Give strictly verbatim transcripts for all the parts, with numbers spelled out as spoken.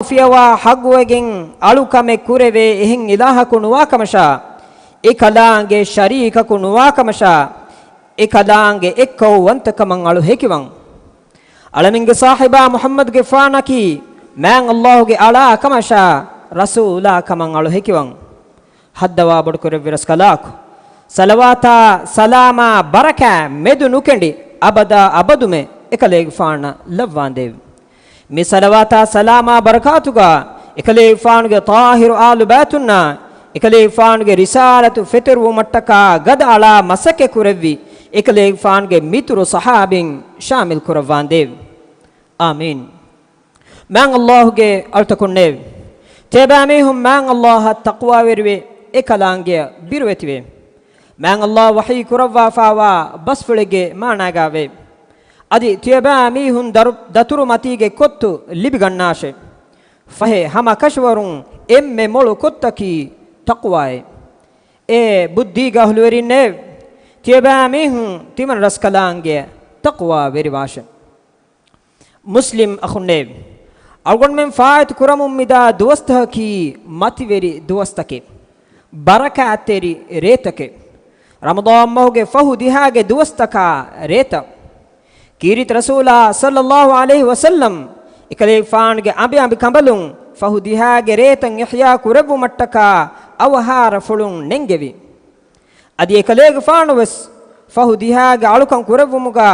ފިޔަވާ ޙައްޤުވެގެން އަޅުކަމެއް ކުރެވޭ އެހެން އިލާހަކު ނުވާކަމަށާ، އެކަލާނގެ ޝަރީކަކު ނުވާކަމަށާ، އެކަލާނގެ އެއްކައުވަންތަކަމަށް އަޅު ހެކިވަން. އަޅަމެންގެ ސާހިބާ މުޙައްމަދުގެފާނަކީ މާތް ﷲ ގެ އަޅާ ކަމަށާ، ރަސޫލާ ކަމަށް އަޅު ހެކިވަން. ހައްދަވާ ބޮޑުކުރެއްވި ރަސްކަލާކޮ، ޞަލަވާތާ ސަލާމާ ބަރަކާތް މެދު ނުކެނޑި އަބަދާ އަބަދުމެ އެކަލޭގެފާނަށް ލައްވާނދޭވި. މި ޞަލަވާތާ ސަލާމާ ބަރަކާތުގާ އެކަލޭގެފާނުގެ ޠާހިރު އާލު ބައިތުންނާ، އެކަލޭގެފާނުގެ ރިސާލަތު ފެތުރުވުމަށްޓަކާ ގަދައަޅާ މަސައްކަތް ކުރެއްވި އެކަލޭގެފާނުގެ މިތުރު ޞަޙާބީން ޝާމިލް ކުރައްވާނދޭވި. އާމީން. މާތް ﷲ ގެ އަޅުތަކުންނޭވެ! ތިޔަބައިމީހުން މާތް ﷲ އަށް ތަޤްވާވެރިވެ، އެކަލާނގެއަށް ބިރުވެތިވޭ. މާތް ﷲ ވަޙީ ކުރައްވާފާވާ ބަސްފުޅެއްގެ މާނާގައިވޭ. އަދި ތިޔަބައިމީހުން ދަރު-، ދަތުރުމަތީގެ ކޮއްތު ލިބިގަންނާށޭ. ފަހެ ހަމަ ކަށަވަރުން އެންމެ މޮޅު ކޮއްތަކީ ތަޤްވާއޭ. އޭ ބުއްދީގެ އަހުލުވެރިންނޭވެ! ތިޔަބައިމީހުން ތިމަން ރަސްކަލާނގެއަށް ތަޤްވާވެރިވާށޭ. މުސްލިމް އަޚުންނޭވެ! އަޅުގަނޑުމެން ފާއިތު ކުރަމުން މިދާ ދުވަސްތަކަކީ މަތިވެރި ދުވަސްތަކެއް، ބަރަކާތްތެރި ރޭތަކެއް، ރަމަޟާން މަހުގެ ފަހު ދިހާގެ ދުވަސްތަކާ ރޭތައް. ކީރިތި ރަސޫލާ ޞައްލައްލާހު ޢަލައިހި ވަސައްލަމް އެކަލޭގެފާނުގެ އަނބި އަނބި ކަނބަލުން ފަހު ދިހާގެ ރޭތައް އިޙްޔާ ކުރެއްވުމަށްޓަކާ އަވަހާރަފުޅުން ނެންގެވި. އަދި އެކަލޭގެފާނުވެސް ފަހު ދިހާގެ އަޅުކަން ކުރެއްވުމުގާ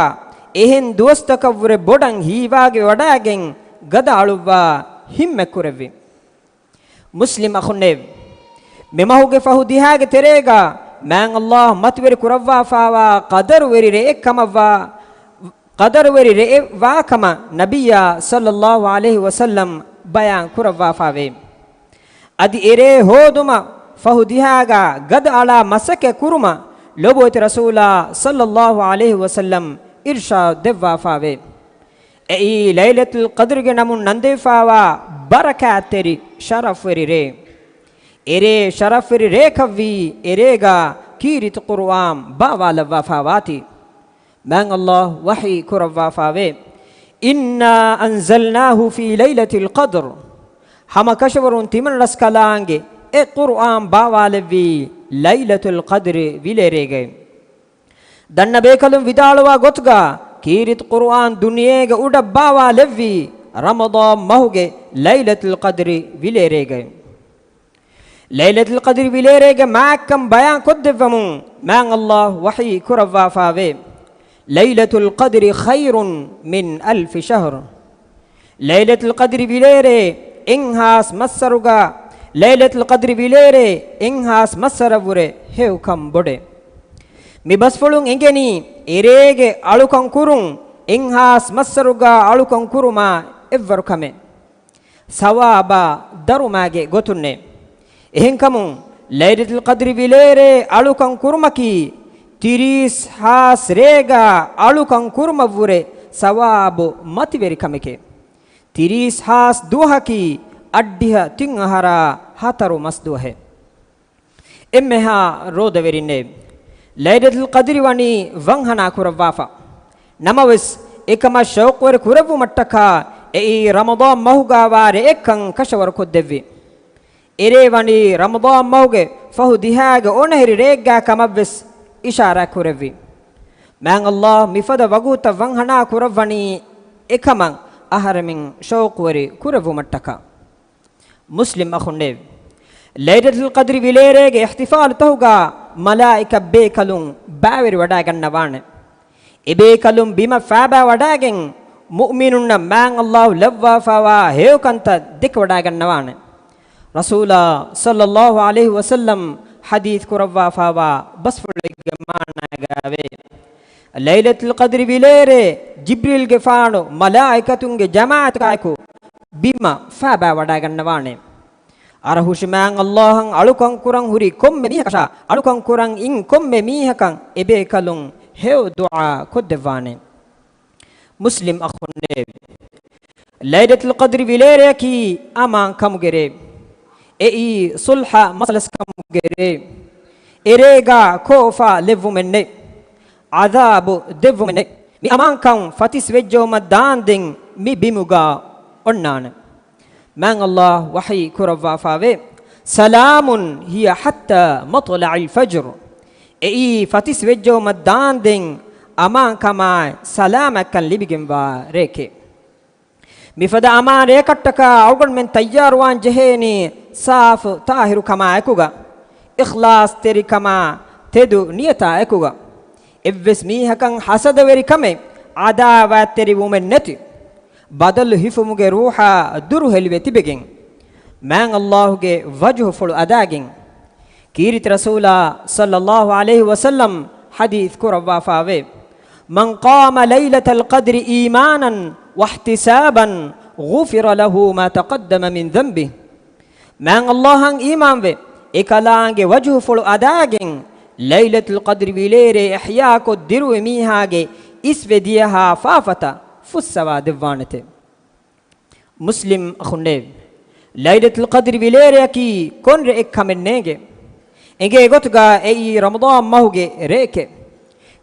އެހެން ދުވަސްތަކަށްވުރެ ބޮޑަށް ހީވާގިވަޑައިގެން ގަދަ އަޅުއްވާ ހިންމަތްކުރެއްވި. މުސްލިމް އަޚުންނޭވެ! މި މަހުގެ ފަހު ދިހާގެ ތެރޭގާ މާތް ﷲ މަތިވެރި ކުރައްވާފާވާ ޤަދަރުވެރި ރެއެއް ކަމަށްވާ، ޤަދަރުވެރި ރެއެއް ވާކަމަށް ނަބިއްޔާ ޞައްލައްލާހު ޢަލައިހި ވަސައްލަމް ބަޔާން ކުރައްވާފާވޭ. އަދި އެރޭ ހޯދުމަށް ފަހު ދިހާގާ ގަދަ އަޅާ މަސައްކަތް ކުރުމަށް ލޮބުވެތި ރަސޫލާ ޞައްލައްލާހު ޢަލައިހި ވަސައްލަމް އިރްޝާދު ދެއްވާފާވޭ. އެއީ ލައިލަތުލް ޤަދްރުގެ ނަމުން ނަންދެވިފާވާ ބަރަކާތްތެރި ޝަރަފްވެރި ރޭ. އެރޭ ޝަރަފްވެރި ރޭކަށްވީ އެރޭގާ ކީރިތި ޤުރުއާން ބާވާލައްވާފާވާތީ. މާތް ﷲ ވަޙީ ކުރައްވާފާވޭ، إنا أنزلناه في ليلة القدر. ހަމަ ކަށަވަރުން ތިމަން ރަސްކަލާނގެ އެ ޤުރުއާން ބާވާލެއްވީ ލައިލަތުލް ޤަދްރި ވިލޭރޭގައި. ދަންނަ ބޭކަލުން ވިދާޅުވާ ގޮތުގާ، ކީރިތި ޤުރުއާން ދުނިޔޭގެ އުޑަށް ބާވާލެއްވީ ރަމަޟާން މަހުގެ ލައިލަތުލް ޤަދްރި ވިލޭރޭގައި. ލައިލަތުލް ޤަދްރި ވިލޭރޭގެ މާތްކަން ބަޔާން ކޮށްދެއްވަމުން މާތް ﷲ ވަޙީ ކުރައްވާފާވޭ، ليلة القدر خير من ألف شهر. ލައިލަތުލް ޤަދްރި ވިލޭރޭ އެއްހާސް މައްސަރުގާ، ލައިލަތުލް ޤަދްރި ވިލޭރޭ އެއްހާސް މައްސަރަށްވުރެ ހެޔޮކަން ބޮޑޭ. މި ބަސްފުޅުން އެނގެނީ އެރޭގެ އަޅުކަން ކުރުން އެއްހާސް މައްސަރުގާ އަޅުކަން ކުރުމާ އެއްވަރު ކަމެއް. ސަވާބާ ދަރުމާގެ ގޮތުންނޭ. އެހެންކަމުން، ލައިލަތުލް ޤަދްރި ވިލޭރޭ އަޅުކަން ކުރުމަކީ، ތިރީސް ހާސް ރޭގާ އަޅުކަން ކުރުމަށްވުރެ ސަވާބު މަތިވެރި ކަމެކޭ. ތިރީސް ހާސް ދުވަހަކީ، އަށްޑިހަ ތިން އަހަރާ ހަތަރު މަސް ދުވަހެއް. އެންމެހާ ރޯދަވެރިންނޭ، ލައިލަތުލް ޤަދްރި ވަނީ ވަންހަނާ ކުރައްވާފަ. ނަމަވެސް، އެކަމަށް ޝައުޤުވެރި ކުރެއްވުމަށްޓަކާ އެއީ ރަމަޟާން މަހުގާވާ ރެއެއްކަން ކަށަވަރު ކޮށްދެއްވި. އެރޭ ވަނީ ރަމަޟާން މަހުގެ ފަހު ދިހާގެ އޮނަހިރި ރެއެއްގާ ކަމަށްވެސް އިޝާރާތް ކުރެއްވި. މާތް ﷲ މިފަދަ ވަގުތަށް ވަންހަނާ ކުރައްވަނީ އެކަމަށް އަހަރެމެން ޝައުޤުވެރި ކުރެއްވުމަށްޓަކާ. މުސްލިމް އަޚުންނޭވެ! ލައިލަތުލް ޤަދްރި ވިލޭރޭގެ އިޙްތިފާލުތަހުގާ މަލާއިކަ ބޭކަލުން ބައިވެރިވަޑައިގަންނަވާނެ. އެބޭކަލުން ބިމަށް ފާބާވަޑައިގެން، މުއުމިނުންނަށް މާތް ﷲ ލައްވާފާވާ ހެޔޮކަންތައް ދެކެވަޑައިގަންނަވާނެ. ރަސޫލާ ޞައްލައްލާހު ޢަލައިހި ވަސައްލަމް ޙަދީޘް ކުރައްވާފާވާ ބަސްފުޅެއްގެ މާނާގައިވޭ، ލައިލަތުލް ޤަދްރި ވިލޭރޭ ޖިބްރީލްގެފާނު މަލާއިކަތުންގެ ޖަމާޢަތަކާއެކު ބިމަށް ފާބާވަޑައިގަންނަވާނެ. އަރަހުށި މާތް ﷲ އަށް އަޅުކަން ކުރަން ހުރި ކޮންމެ މީހަކަށާ، އަޅުކަން ކުރަން އިން ކޮންމެ މީހަކަށް އެބޭކަލުން ހެޔޮ ދުޢާ ކޮށްދެއްވާނެ. މުސްލިމް އަޚުންނޭވެ! ލައިލަތުލް ޤަދްރި ވިލޭރެއަކީ އަމާން ކަމުގެ ރޭ. އެއީ ޞުލްޙަ މަސަލަސް ކަމުގެ ރޭ. އެރޭގާ ކޯފާ ލެއްވުމެއް ނެތް. ޢަޛާބު ދެއްވުމެއް ނެތް. މި އަމާންކަން ފަތިސް ވެއްޖައުމަށް ދާންދެން މި ބިމުގާ އޮންނާނެ. މާތް ﷲ ވަޙީ ކުރައްވާފާވޭ، "سلام هي حتى مطلع الفجر." އެއީ ފަތިސް ވެއްޖައުމަށް ދާންދެން އަމާންކަމާއި ސަލާމަތްކަން ލިބިގެންވާ ރެއެކޭ. މިފަދަ އަމާން ރެއަކަށްޓަކާ އަޅުގަނޑުމެން ތައްޔާރުވާން ޖެހޭނީ ސާފު ތާހިރުކަމާއެކުގަ، އިޚްލާޞްތެރިކަމާ ތެދު ނިޔަތާ އެކުގަ. އެއްވެސް މީހަކަށް ހަސަދަވެރިކަމެއް، ޢަދާވާތްތެރިވުމެއް ނެތި، ބަދަލު ހިފުމުގެ ރޫޙާ ދުރުހެލިވެ ތިބެގެން، މާތް ﷲ ގެ ވަޖުހުފުޅު އަދާގެން. ކީރިތި ރަސޫލާ ޞައްލައްލާހު ޢަލައިހި ވަސައްލަމް ޙަދީޘް ކުރައްވާފާވޭ، "من قام ليلة القدر إيمانا واحتسابا غفر له ما تقدم من ذنبه." މާތް ﷲ އަށް އީމާންވެ، އެކަލާނގެ ވަޖުހުފުޅު އަދާގެން، ލައިލަތުލް ޤަދްރި ވިލޭރޭ އިޙްޔާކޮށް ދިރުވި މީހާގެ އިސްވެ ދިޔަހާ ފާފަތައް ފުއްސަވާ ދެއްވާނެތެ. މުސްލިމް އަޚުންނޭވެ! ލައިލަތުލް ޤަދްރި ވިލޭރެއަކީ ކޮން ރެއެއް ކަމެއް ނޭނގެ. އެނގޭ ގޮތުގަ އެއީ ރަމަޟާން މަހުގެ ރެއެކެ.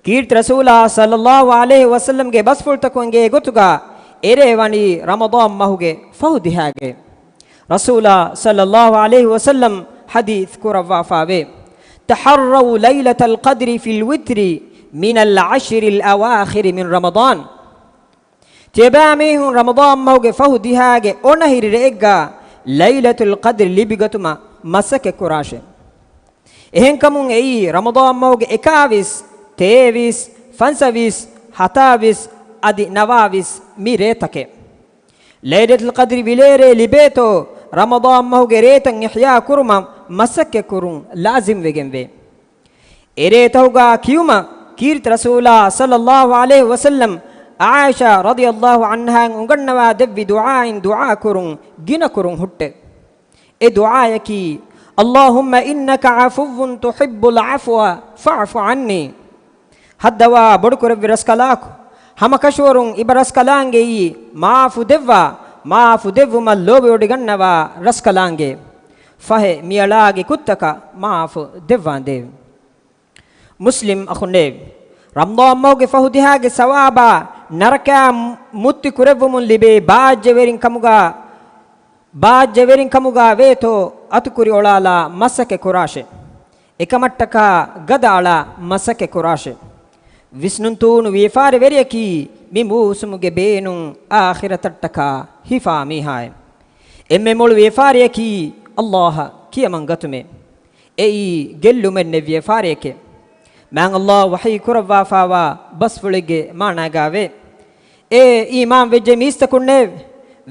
ކީރިތި ރަސޫލާ ޞައްލައްލާހު ޢަލައިހި ވަސައްލަމްގެ ބަސްފުޅުތަކުން އެނގޭ ގޮތުގަ އެރޭ ވަނީ ރަމަޟާން މަހުގެ ފަހު ދިހާގެ. ރަސޫލާ ޞައްލައްލާހު ޢަލައިހި ވަސައްލަމް ޙަދީޘް ކުރައްވާފާވޭ، "تحروا ليلة القدر في الوتر من العشر الأواخر من رمضان." ތިޔަބައިމީހުން ރަމަޟާން މަހުގެ ފަހު ދިހާގެ އޮނަހިރި ރެއެއްގަ ލައިލަތުލް ޤަދްރި ލިބިގަތުމަށް މަސައްކަތް ކުރާށެ. އެހެންކަމުން އެއީ ރަމަޟާން މަހުގެ އެކާވީސް، ތޭވީސް، ފަންސަވީސް، ހަތާވީސް އަދި ނަވާވީސް މި ރޭތަކެއް. ލައިލަތުލް ޤަދްރި ވިލޭރޭ ލިބޭތޯ، ރަމަޟާން މަހުގެ ރޭތައް އިޙްޔާ ކުރުމަށް މަސައްކަތް ކުރުން ލާޒިމް ވެގެންވޭ. އެރޭތަހުގާ ކިޔުމަށް ކީރިތި ރަސޫލާ ޞައްލައްލާހު ޢަލައިހި ވަސައްލަމް ޢާއިޝާ ރަޟިޔައްލާހު ޢަންހާއަށް އުނގަންނަވާ ދެއްވި ދުޢާއިން ދުޢާ ކުރުން ގިނަ ކުރުން ހުއްޓެ. އެ ދުޢާޔަކީ، "اللهم إنك عفو تحب العفو فاعف عني." ހައްދަވާ ބޮޑުކުރެއްވި ރަސްކަލާކު، ހަމަކަށަވަރުން އިބަ ރަސްކަލާނގެއީ މާފު ދެއްވާ، މާފު ދެއްވުމަށް ލޯބިވޮޑިގަންނަވާ ރަސްކަލާނގެ. ފަހެ މިއަޅާގެ ކުށްތަކަށް މާފު ދެއްވާނދޭ. މުސްލިމް އަޚުންނޭވެ! ރަމަޟާން މަހުގެ ފަހު ދިހާގެ ސަވާބާ ނަރަކައިން މުއްތި ކުރެއްވުމުން ލިބޭ ބާއްޖަވެރިން ކަމުގަ، ބާއްޖަވެރިން ކަމުގަ ވޭތޯ އަތުކުރި އޮޅާލާ މަސައްކަތް ކުރާށެ. އެކަމަށްޓަކާ ގަދަ އަޅާ މަސައްކަތް ކުރާށެ. ވިސްނުންތޫނު ވިޔަފާރިވެރިޔަކީ މި މޫސުމުގެ ބޭނުން އާޚިރަތަށްޓަކާ ހިފާ މީހާއެއް. އެންމެ މޮޅު ވިޔަފާރިޔަކީ ﷲ އަށް ކިޔަމަން ގަތުމޭ. އެއީ ގެއްލުމެއް ނެތް ވިޔަފާރިއެކޭ. މާތް ﷲ ވަޙީ ކުރައްވާފާވާ ބަސްފުޅެއްގެ މާނާގާވޭ، އޭ އީމާން ވެއްޖެ މީސްތަކުންނޭވެ!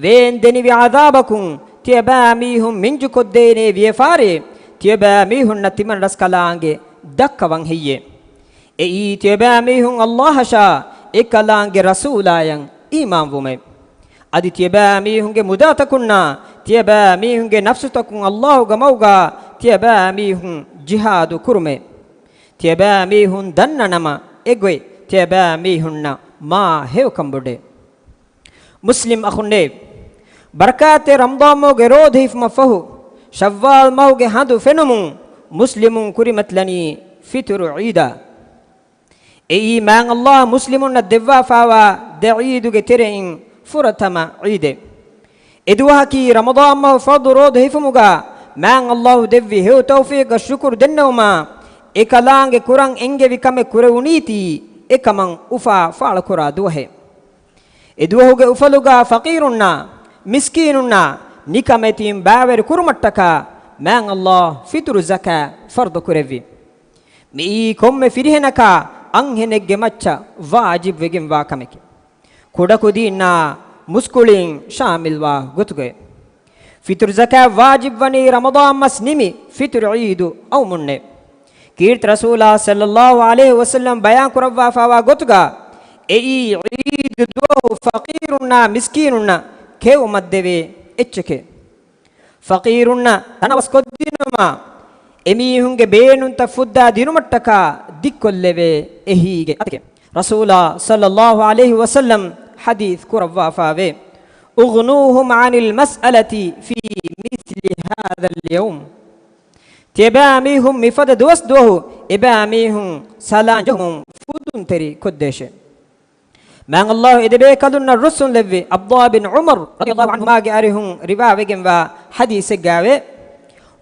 ވޭން ދެނިވި ޢަޛާބަކުން ތިޔަބައިމީހުން މިންޖުކޮށްދޭނޭ ވިޔަފާރިއެއް ތިޔަބައިމީހުންނަށް ތިމަން ރަސްކަލާނގެ ދައްކަވަން ހެއްޔޭ؟ އެއީ ތިޔަބައިމީހުން ﷲ އަށާ އެކަލާނގެ ރަސޫލާޔަށް އީމާންވުމެވެ. އަދި ތިޔަބައިމީހުންގެ މުދާތަކުންނާ ތިޔަބައިމީހުންގެ ނަފްސުތަކުން ﷲގެ މަގުގާ ތިޔަބައިމީހުން ޖިހާދު ކުރުމެވެ. ތިޔަބައިމީހުން ދަންނަނަމަ އެގޮތް ތިޔަބައިމީހުންނަށް މާ ހެޔޮކަން ބޮޑޭ. މުސްލިމް އަޚުންނޭވެ! ބަރަކާތްތެރި ރަމަޟާން މަހުގެ ރޯދަ ހިފުމަށް ފަހު، ޝައްވާލް މަހުގެ ހަނދު ފެނުމުން މުސްލިމުން ކުރިމަތިލަނީ ފިތުރު ޢީދާ. އެއީ މާތް ﷲ މުސްލިމުންނަށް ދެއްވާފާވާ ދެ ޢީދުގެ ތެރެއިން ފުރަތަމަ ޢީދެއް. އެދުވަހަކީ ރަމަޟާން މަހު ފަރުޟު ރޯދަ ހިފުމުގަ މާތް ﷲ ދެއްވި ހެޔޮ ތައުފީޤަށް ޝުކުރު ދެންނެވުމާ، އެކަލާނގެ ކުރަން އެންގެވި ކަމެއް ކުރެވުނީތީ އެކަމަށް އުފާ ފާޅުކުރާ ދުވަހެއް. އެދުވަހުގެ އުފަލުގަ ފަޤީރުންނާ، މިސްކީނުންނާ ނިކަމެތީން ބައިވެރި ކުރުމަށްޓަކާ މާތް ﷲ ފިތުރު ޒަކާތް ފަރުޟު ކުރެއްވި. މިއީ ކޮންމެ ފިރިހެނަކާ އަންހެނެއްގެ މައްޗަށް ވާޖިބްވެގެންވާ ކަމެކެވެ. ކުޑަކުދީންނާ މުސްކުޅީން ޝާމިލްވާ ގޮތުގައެވެ. ފިތުރު ޒަކާތް ވާޖިބްވަނީ ރަމަޟާން މަސް ނިމި ފިތުރު ޢީދު އައުމުންނެވެ. ކީރިތި ރަސޫލާ ޞައްލައްލާހު ޢަލައިހި ވަސައްލަމް ބަޔާން ކުރައްވާފާވާ ގޮތުގަ، އެއީ ޢީދު ދުވަހު ފަޤީރުންނާ މިސްކީނުންނަށް ކެއުމަށްދެވޭ އެއްޗެކެވެ. ފަޤީރުންނަށް ތަނަވަސްކޮށްދިނުމާ، އެމީހުންގެ ބޭނުންތައް ފުއްދާ ދިނުމަށްޓަކާ ދިއްކޮށްލެވޭ އެހީގެ އަތެކެވެ. ރަސޫލާ ޞައްލައްލާހު ޢަލައިހި ވަސައްލަމް ޙަދީޘް ކުރައްވާފާވޭ، "اغنوهم عن المسألة في مثل هذا اليوم." ތިޔަބައިމީހުން މިފަދަ ދުވަސްދުވަހު އެބައިމީހުން ސަލާން ޖެހުމުން ފުދުންތެރި ކޮށްދޭށޭ. މާތް ﷲ އެދެބޭކަލުންނަށް ރުއްސުންލެއްވި ޢަބްދުﷲ ބިން ޢުމަރު ރަޟިޔަﷲ ޢަންހުމާގެ އަރިހުން ރިވާވެގެންވާ ޙަދީޘެއްގައެވެ.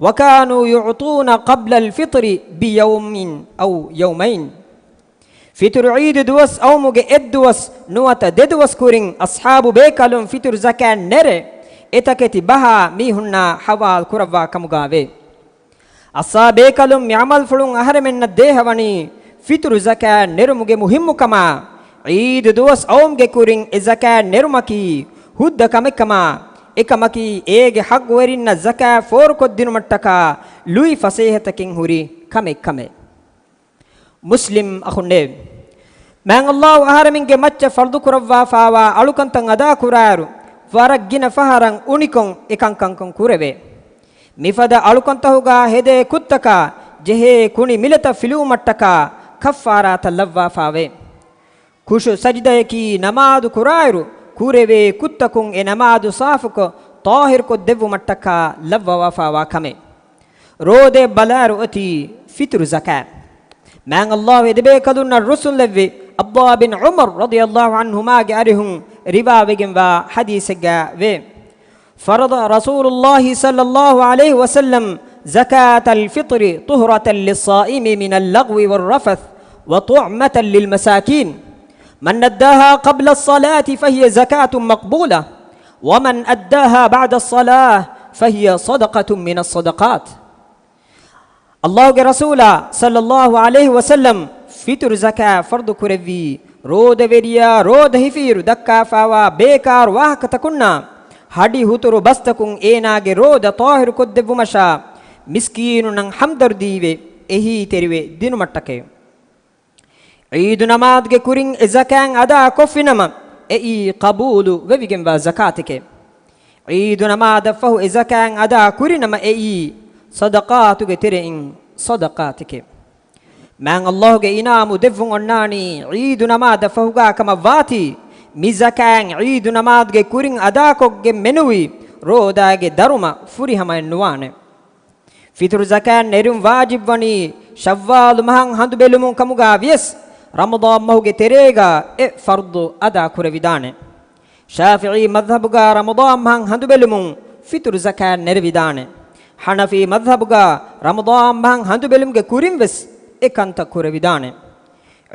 وكانوا يعطون قبل الفطر بيوم أو يومين. ފިޠުރު ޢީދު ދުވަސް އައުމުގެ އެއްދުވަސް ނުވަތަ ދެދުވަސް ކުރިން އަޞްޙާބު ބޭކަލުން ފިޠުރު ޒަކާތް ނެރެ، އެތަކެތި ބަހާ މީހުންނާ ޙަވާލު ކުރައްވާ ކަމުގައެވެ. އައްސާ ބޭކަލުން މި ޢަމަލުފުޅުން އަހަރެމެންނަށް ދޭހަވަނީ ފިޠުރު ޒަކާތް ނެރުމުގެ މުހިއްމުކަމާ، ޢީދު ދުވަސް އައުމުގެ ކުރިން އެ ޒަކާތް ނެރުމަކީ ހުއްދަ ކަމެއްކަމާ، އެކަމަކީ އޭގެ ޙައްޤުވެރިންނަށް ޒަކާތް ފޯރުކޮށްދިނުމަށްޓަކާ ލުއި ފަސޭހަތަކެއް ހުރި ކަމެއްކަމެވެ. މުސްލިމް އަޚުންނޭވެ! މާތް ﷲ އަހަރެމެންގެ މައްޗަށް ފަރްޟު ކުރައްވާފާވާ އަޅުކަންތައް އަދާކުރާއިރު، ވަރަށް ގިނަ ފަހަރަށް އުނިކޮށް އެކަންކަންކަން ކުރެވޭ. މިފަދަ އަޅުކަންތަހުގާ ހެދޭ ކުށްތަކާ ޖެހޭ ކުނި މިލަތައް ފިލުވުމަށްޓަކާ ކައްފާރާތައް ލައްވާފާވޭ. ޚުޝޫޢު ސަޖިދަޔަކީ ނަމާދު ކުރާއިރު ކުރެވޭ ކުށްތަކުން އެ ނަމާދު ސާފުކޮށް، ޠާހިރުކޮށްދެއްވުމަށްޓަކާ ލައްވަވާފާވާ ކަމެއް. ރޯދައަށް ބަލާއިރު އޮތީ ފިޠުރު ޒަކާތް. މާތް ﷲ އެދެބޭކަލުންނަށް ރުއްސުންލެއްވި ޢަބްދުﷲ ބިން ޢުމަރު ރަޟިޔަﷲ ޢަންހުމާގެ އަރިހުން ރިވާވެގެންވާ ޙަދީޘެއްގައެވެ. فرض رسول الله صلى الله عليه وسلم زكاة الفطر طهرة للصائم من اللغو والرفث وطعمة للمساكين. من أداها قبل الصلاة فهي زكاة مقبولة، ومن أداها بعد الصلاة فهي صدقة من الصدقات. ﷲގެ ރަސޫލާ ޞައްލަﷲ ޢަލައިހި ވަސައްލަމް ފިޠުރު ޒަކާތް ފަރްޟު ކުރެއްވީ، ރޯދަވެރިޔާ ރޯދަ ހިފިއިރު ދައްކާފާވާ ބޭކާރު ވާހަކަތަކުންނާ ހަޑި ހުތުރު ބަސްތަކުން އޭނާގެ ރޯދަ ޠާހިރު ކޮށްދެއްވުމަށާ، މިސްކީނުންނަށް ހަމްދަރުދީވެ އެހީތެރިވެ ދިނުމަށްޓަކައެވެ. ޢީދު ނަމާދުގެ ކުރިން އެ ޒަކާތް އަދާ ކޮށްފިނަމަ، އެއީ ޤަބޫލު ވެވިގެންވާ ޒަކާތެކެވެ. ޢީދު ނަމާދަށްފަހު އެ ޒަކާތް އަދާ ކުރިނަމަ، އެއީ ޞަދަޤާތުގެ ތެރެއިން ޞަދަޤާތެކެވެ. މާތް ﷲގެ އިނާމު ދެއްވުން އޮންނާނީ ޢީދު ނަމާދަށްފަހުގާ ކަމަށް ވާތީ، މި ޒަކާތް ޢީދު ނަމާދުގެ ކުރިން އަދާކޮށްގެން މެނުވީ ރޯދާގެ ދަރުމަ ފުރިހަމައެއް ނުވާނެ. ފިޠުރު ޒަކާތް ނެރުން ވާޖިބްވަނީ ޝައްވާލު މަހަށް ހަނދު ބެލުމުން ކަމުގާ ވިޔަސް، ރަމަޟާން މަހުގެ ތެރޭގާ އެ ފަރްޟު އަދާ ކުރެވިދާނެ. ޝާފިޢީ މަޛްހަބުގާ ރަމަޟާން މަހަށް ހަނދު ބެލުމުން ފިޠުރު ޒަކާތް ނެރެވިދާނެ. ޙަނަފީ މަޛްހަބުގާ ރަމަޟާން މަހަށް ހަނދު ބެލުމުގެ ކުރިން ވެސް އެ ކަންތައް ކުރެވިދާނެ.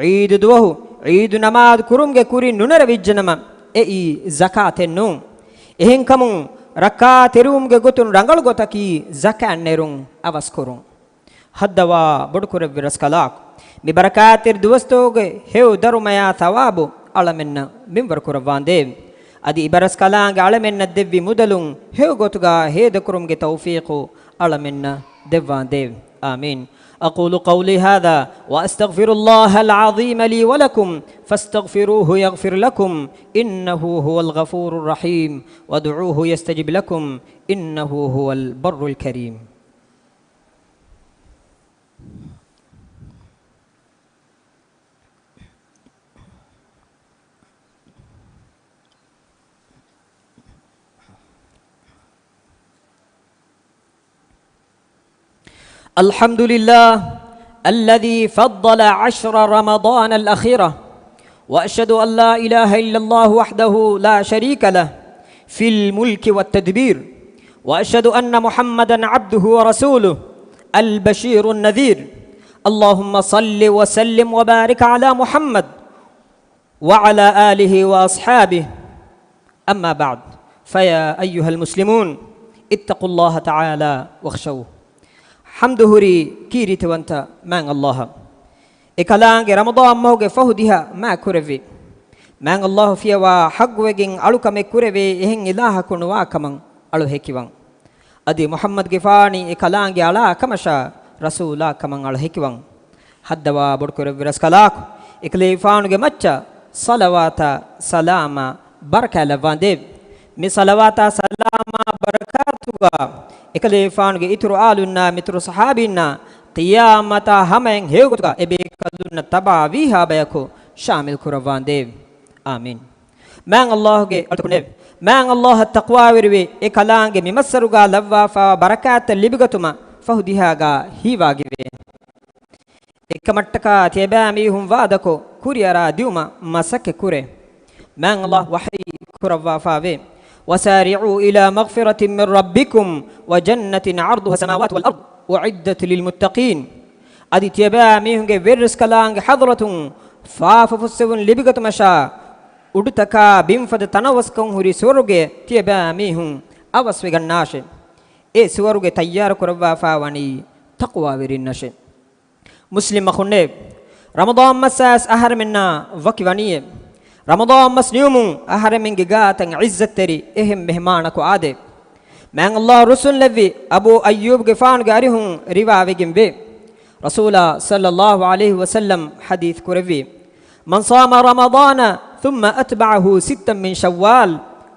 ޢީދު ދުވަހު ޢީދު ނަމާދު ކުރުމުގެ ކުރިން ނުނެރެވިއްޖެނަމަ، އެއީ ޒަކާތެއް ނޫން. އެހެންކަމުން، ރައްކާތެރިވުމުގެ ގޮތުން ރަނގަޅު ގޮތަކީ ޒަކާތް ނެރުން އަވަސްކުރުން. ހައްދަވާ ބޮޑުކުރެއްވި ރަސްކަލާކޮ، މި ބަރަކާތްތެރި ދުވަސްތަކުގެ ހެޔޮ ދަރުމަޔާ ޘަވާބު އަޅަމެންނަށް މިންވަރު ކުރައްވާނދޭވެ. އަދި އިބަރަސްކަލާނގެ އަޅަމެންނަށް ދެއްވި މުދަލުން ހެޔޮ ގޮތުގާ ހޭދަކުރުމުގެ ތައުފީޤު އަޅަމެންނަށް ދެއްވާނދޭވެ. آمين. أقول قولي هذا وأستغفر الله العظيم لي ولكم فاستغفروه يغفر لكم إنه هو الغفور الرحيم وادعوه يستجب لكم إنه هو البر الكريم. الحمد لله الذي فضل عشر رمضان الأخيرة، وأشهد أن لا إله إلا الله وحده لا شريك له في الملك والتدبير، وأشهد أن محمدا عبده ورسوله البشير النذير. اللهم صل وسلم وبارك على محمد وعلى آله وأصحابه. أما بعد، فيا أيها المسلمون، اتقوا الله تعالى واخشوه. ޙަމްދު ހުރީ ކީރިތިވަންތަ މާތް ﷲ އަށް. އެކަލާނގެ ރަމަޟާން މަހުގެ ފަހު ދިހަ މާތް ކުރެއްވި. މާތް ﷲ ފިޔަވާ ޙައްޤުވެގެން އަޅުކަމެއް ކުރެވޭ އެހެން އިލާހަކު ނުވާ ކަމަށް އަޅު ހެކިވަން. އަދި މުޙައްމަދުގެފާނީ އެކަލާނގެ އަޅާ ކަމަށާ ރަސޫލާ ކަމަށް އަޅު ހެކިވަން. ހައްދަވާ ބޮޑުކުރެއްވި ރަސްކަލާކޮ، އެކަލޭގެފާނުގެ މައްޗަށް ޞަލަވާތާ ސަލާމާ ބަރަކާތް ލައްވާނދޭވެ. މި ޞަލަވާތާ ސަލާމާ ބަރަކާތުގާ އެކަލޭގެފާނުގެ އިތުރު އާލުންނާ މިތުރު ޞަޙާބީންނާ ޤިޔާމަތާ ހަމަޔަށް ހެޔޮގޮތުގާ އެބޭކަލުންނަށް ތަބާވީހާ ބަޔަކު ޝާމިލް ކުރައްވާނދޭވެ. އާމީން. މާތް ﷲ ގެ އަޅުތަކުންނޭވެ! މާތް ﷲ އަށް ތަޤްވާވެރިވެ، އެ ކަލާނގެ މި މައްސަރުގާ ލައްވާފާވާ ބަރަކާތްތައް ލިބިގަތުމަށް ފަހު ދިހާގާ ހީވާގިވޭ. އެކަމަށްޓަކާ ތިޔަބައިމީހުން ވާދަކޮށް، ކުރިއަރާ ދިއުމަށް މަސައްކަތް ކުރޭ. މާތް ﷲ ވަޙީ ކުރައްވާފާވޭ، وسارعوا إلى مغفرة من ربكم وجنة عرضها السماوات والأرض أعدت للمتقين. އަދި ތިޔަބައިމީހުންގެ ވެރިރަސްކަލާނގެ ޙަޟްރަތުން ފާފަފުއްސެވުން ލިބިގަތުމަށާ، އުޑުތަކާ ބިންފަދަ ތަނަވަސްކަން ހުރި ސުވަރުގެ ތިޔަބައިމީހުން އަވަސްވެގަންނާށެ. އެ ސުވަރުގެ ތައްޔާރު ކުރައްވާފާ ވަނީ ތަޤްވާވެރިންނަށެ. މުސްލިމް އަޚުންނޭ، ރަމަޟާން މައްސާސް އަހަރެމެންނާ ވަކި ވަނީއޭ. ރަމަޟާން މަސް ނިމުމުން އަހަރެމެންގެ ގާތަށް ޢިއްޒަތްތެރި އެހެން މެހެމާނަކު އާދޭ. މާތް ﷲ ރުއްސުންލެއްވި އަބޫ އައްޔޫބްގެފާނުގެ އަރިހުން ރިވާވެގެން ވޭ. ރަސޫލާ ޞައްލައްލާހު ޢަލައިހި ވަސައްލަމް ޙަދީޘް ކުރެއްވީ، من صام رمضان ثم أتبعه ستا من شوال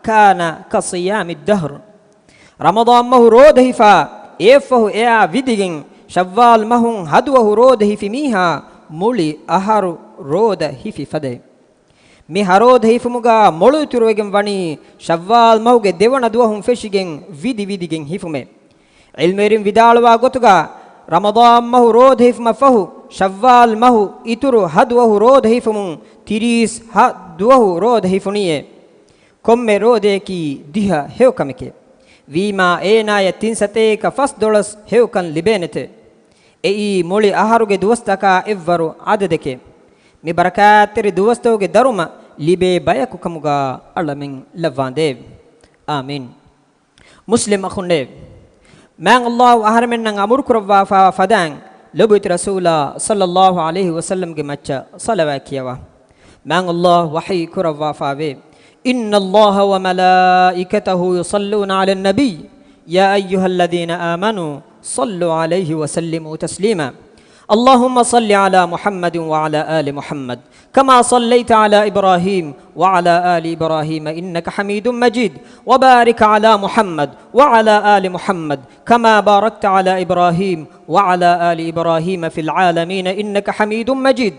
كان كصيام الدهر. ރަމަޟާން މަހު ރޯދަ ހިފާ، އެއަށްފަހު އެއާ ވިދިގެން ޝައްވާލް މަހުން ހަދުވަހު ރޯދަ ހިފި މީހާ މުޅި އަހަރު ރޯދަ ހިފި ފަދައެވެ. މި ހަރޯދަ ހިފުމުގާ މޮޅު އިތުރުވެގެން ވަނީ ޝައްވާލް މަހުގެ ދެވަނަ ދުވަހުން ފެށިގެން ވިދި ވިދިގެން ހިފުމެވެ. ޢިލްމުވެރިން ވިދާޅުވާ ގޮތުގާ، ރަމަޟާން މަހު ރޯދަ ހިފުމަށް ފަހު ޝައްވާލް މަހު އިތުރު ހަ ދުވަހު ރޯދަ ހިފުމުން ތިރީސް ހަ ދުވަހު ރޯދަ ހިފުނީއޭ. ކޮންމެ ރޯދަޔަކީ ދިހަ ހެޔޮކަމެކޭ. ވީމާ އޭނާޔަށް ތިން ސަތޭކަ ފަސްދޮޅަސް ހެޔޮކަން ލިބޭނެތެ. އެއީ މުޅި އަހަރުގެ ދުވަސްތަކާ އެއްވަރު ޢަދަދެކޭ. މި ބަރަކާތްތެރި ދުވަސްތަކުގެ ދަރުމަ ލިބޭ ބަޔަކުކަމުގާ އަޅަމެން ލައްވާނދޭވެ. އާމީން. މުސްލިމް އަޚުންނޭ، މާތް ﷲ އަހަރެމެންނަށް އަމުރު ކުރައްވާފާވާ ފަދައިން، ލޮބުވެތި ރަސޫލާ ޞައްލައްލާހު ޢަލައިހި ވަސައްލަމްގެ މައްޗަށް ޞަލަވާތް ކިޔަވާ. މާތް ﷲ ވަޙީ ކުރައްވާފާވޭ، إن الله وملائكته يصلون على النبي يا أيها الذين آمنوا صلوا عليه وسلموا تسليما. اللهم صل على محمد وعلى آل محمد كما صليت على إبراهيم وعلى آل إبراهيم إنك حميد مجيد، وبارك على محمد وعلى آل محمد كما باركت على إبراهيم وعلى آل إبراهيم في العالمين إنك حميد مجيد.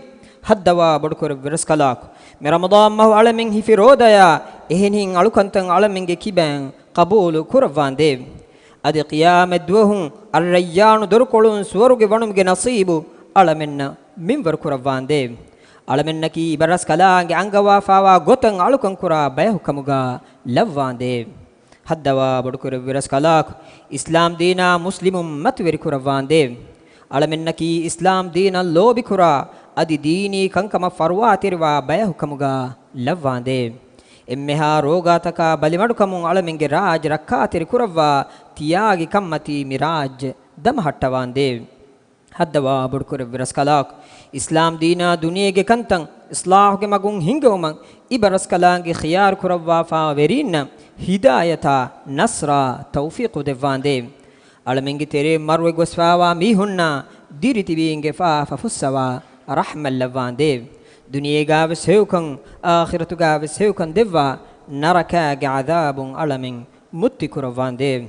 ހައްދަވާ ބޮޑުކުރެއްވި ރަސްކަލާކު، މި ރަމަޟާން މަހު އަޅަމެން ހިފި ރޯދަޔާ އެހެނިހެން އަޅުކަންތައް އަޅަމެންގެ ކިބައިން ޤަބޫލު ކުރައްވާނދޭވެ. އަދި ޤިޔާމަތް ދުވަހު އައްރައްޔާނު ދޮރުކޮޅުން ސުވަރުގެ ވަނުމުގެ ނަޞީބު އަޅަމެންނަށް މިންވަރު ކުރައްވާނދޭވެ. އަޅަމެންނަކީ އިބަރަސްކަލާނގެ އަންގަވާފާވާ ގޮތަށް އަޅުކަން ކުރާ ބަޔަކު ކަމުގާ ލައްވާނދޭވެ. ހައްދަވާ ބޮޑުކުރެއްވި ރަސްކަލާކު، އިސްލާމް ދީނާ މުސްލިމުން މަތިވެރި ކުރައްވާނދޭވެ. އަޅަމެންނަކީ އިސްލާމް ދީނަށް ލޯބިކުރާ، އަދި ދީނީ ކަންކަމަށް ފަރުވާތެރިވާ ބަޔަކު ކަމުގާ ލައްވާނދޭވެ. އެންމެހާ ރޯގާތަކާ ބަލިމަޑުކަމުން އަޅަމެންގެ ރާއްޖެ ރައްކާތެރި ކުރައްވާ، ތިޔާގި ކަންމަތީ މި ރާއްޖެ ދަމަހައްޓަވާނދޭވެ. ހައްދަވާ ބޮޑުކުރެއްވި ރަސްކަލާކު، އިސްލާމް ދީނާ ދުނިޔޭގެ ކަންތައް އިޞްލާޙުގެ މަގުން ހިންގެވުމަށް އިބަރަސްކަލާނގެ ޚިޔާރު ކުރައްވާފާ ވެރީންނަށް ހިދާޔަތާ ނަޞްރާ ތައުފީޤު ދެއްވާނދޭވެ. އަޅަމެންގެ ތެރޭ މަރުވެ ގޮސްފާވާ މީހުންނާ ދިރިތިބީންގެ ފާފަ ފުއްސަވާ ރަޙްމަތް ލައްވާނދޭވެ. ދުނިޔޭގާވެސް ހެޔޮކަން، އާޚިރަތުގާވެސް ހެޔޮކަން ދެއްވާ، ނަރަކާގެ ޢަޛާބުން އަޅަމެން މުއްތި ކުރައްވާނދޭވެ.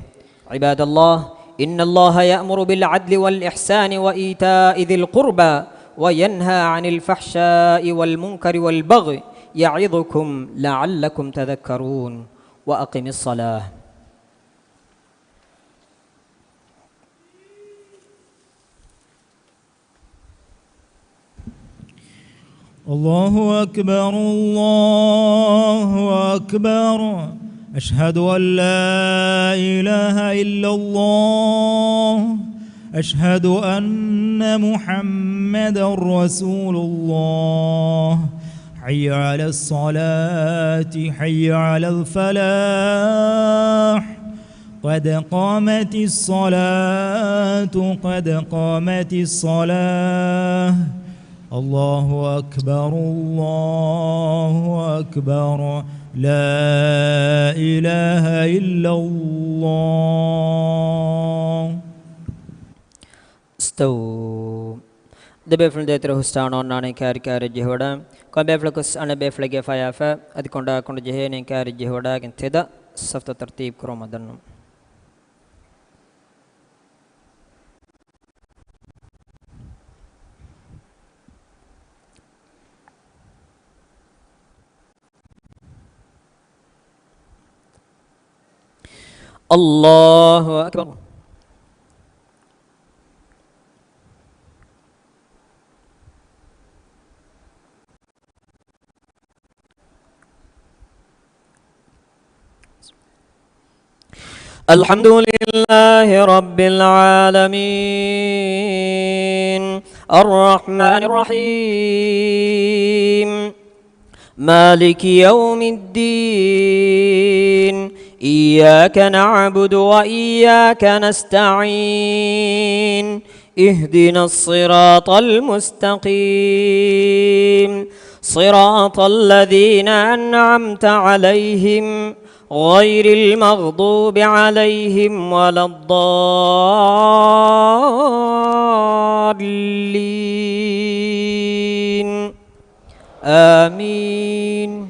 عباد الله، إن الله يأمر بالعدل والإحسان وإيتاء ذي القربى وينهى عن الفحشاء والمنكر والبغي يعظكم لعلكم تذكرون. وأقم الصلاة. الله أكبر، الله أكبر. أشهد أن لا إله إلا الله. أشهد أن محمدا رسول الله. حي على الصلاة، حي على الفلاح. قد قامت الصلاة، قد قامت الصلاة. الله أكبر، الله أكبر. لا إله إلا الله. استووا. ދެބޭފުޅުން ދޭތެރެ ހުސްޓާ ނޯންނާނެ ކާރި ކާރި ޖެހިވަޑަ. ކޮންބޭފުޅަކުސް އަނެއް ބޭފުޅެއްގެ ފަޔާފަ އަދި ކޮނޑާ ކޮނޑު ޖެހޭނެ ކާރި ޖެހިވަޑައިގެން ތެދަށް ސަފްތައް ތަރްތީބު ކުރުމަށް ދަންނަމު. الله أكبر. الحمد لله رب العالمين. الرحمن الرحيم. مالك يوم الدين. إياك نعبد وإياك نستعين. اهدنا الصراط المستقيم. صراط الذين أنعمت عليهم غير المغضوب عليهم ولا الضالين. آمين.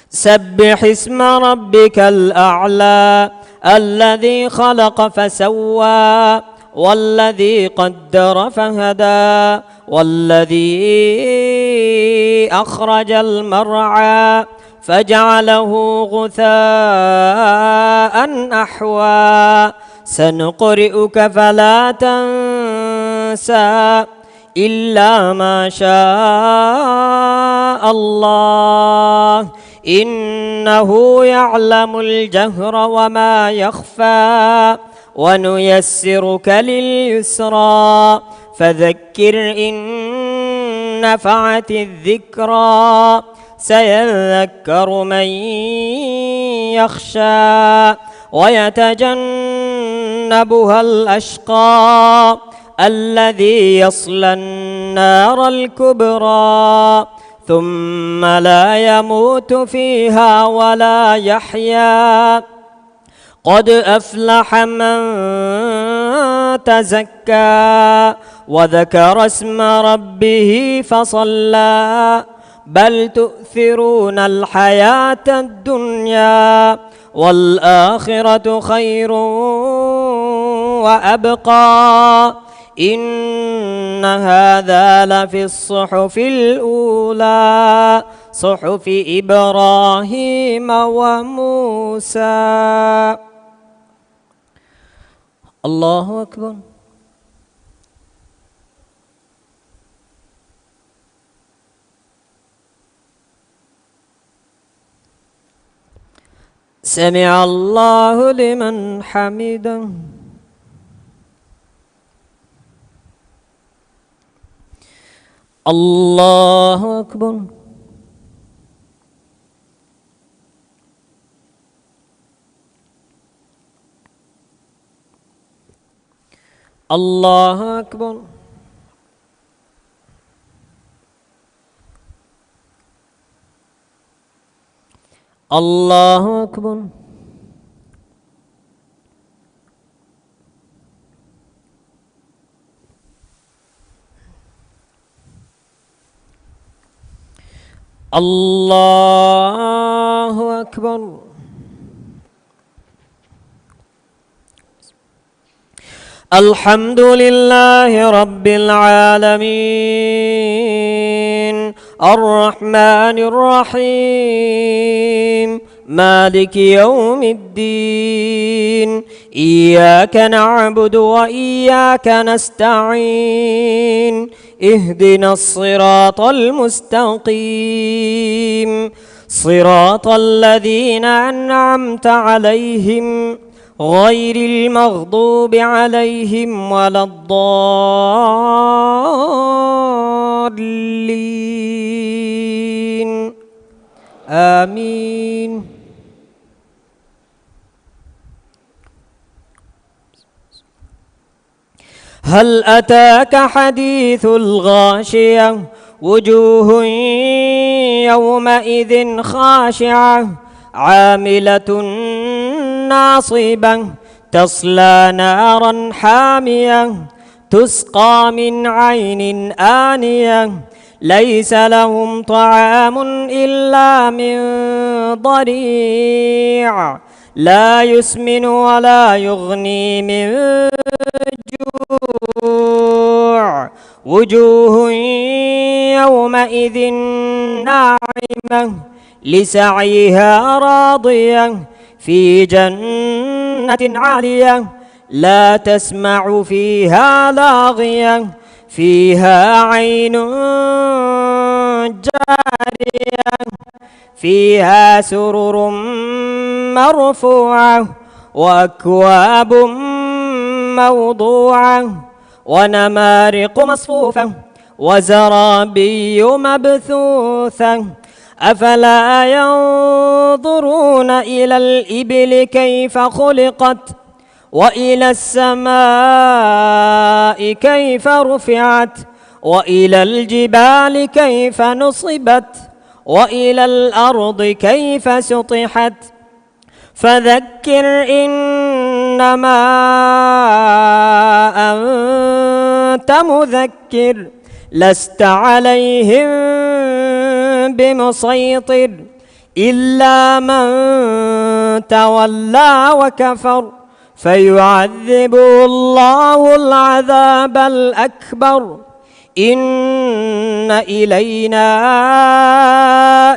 سبح اسم ربك الأعلى. الذي خلق فسوى، والذي قدر فهدى، والذي أخرج المرعى، فجعله غثاء أحوى. سنقرئك فلا تنسى. إلا ما شاء الله، إنه يعلم الجهر وما يخفى، ونيسرك لليسرى، فذكر إن نفعت الذكرى، سيذكر من يخشى، ويتجنبها الأشقى، الذي يصلى النار الكبرى، ثم لا يموت فيها ولا يحيا، قد أفلح من تزكى، وذكر اسم ربه فصلى، بل تؤثرون الحياة الدنيا، والآخرة خير وأبقى، إن هذا لفي الصحف الأولى، صحف إبراهيم وموسى. الله أكبر. سمع الله لمن حمده. الله أكبر. الله أكبر. الله أكبر. الله أكبر. الحمد لله رب العالمين. الرحمن الرحيم. مالك يوم الدين. إياك نعبد وإياك نستعين. اهدنا الصراط المستقيم. صراط الذين أنعمت عليهم غير المغضوب عليهم ولا الضالين. آمين. هل أتاك حديث الغاشية. وجوه يومئذ خاشعة. عاملة ناصبة. تصلى نارا حامية. تسقى من عين آنية. ليس لهم طعام إلا من ضريع. لا يسمن ولا يغني من جوع. وجوه يومئذ ناعمة. لسعيها راضية. في جنة عالية. لا تسمع فيها لاغية. فيها عين جارية. فيها سرر مرفوعة وأكواب موضوعة ونمارق مصفوفة وزرابي مبثوثة. أفلا ينظرون إلى الإبل كيف خلقت وإلى السماء كيف رفعت وإلى الجبال كيف نصبت وإلى الأرض كيف سطحت. فذكر إنما أنت مذكر لست عليهم بمسيطر إلا من تولى وكفر فيعذبه الله العذاب الأكبر إن إلينا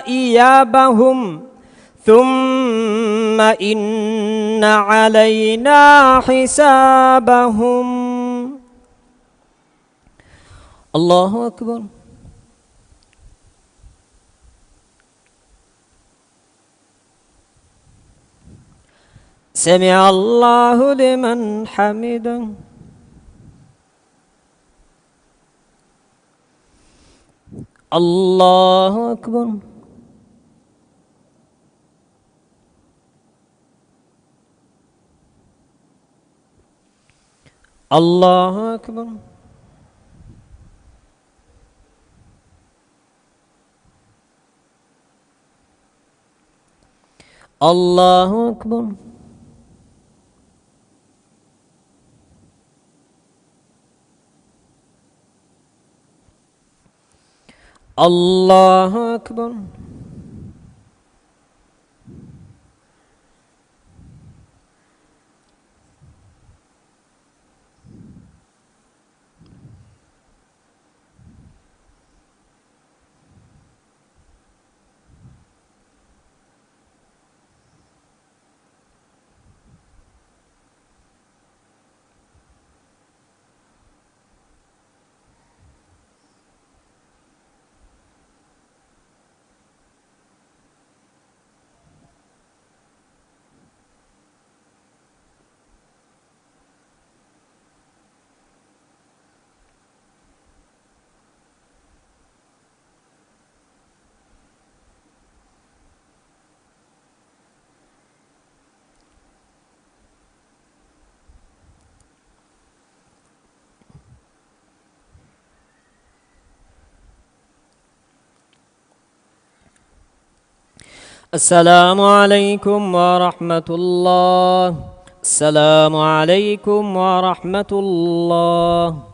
إيابهم ثم إن علينا حسابهم. الله أكبر. سمع الله لمن حمده. الله أكبر. الله أكبر. الله أكبر. الله أكبر. السلام عليكم ورحمة الله. السلام عليكم ورحمة الله.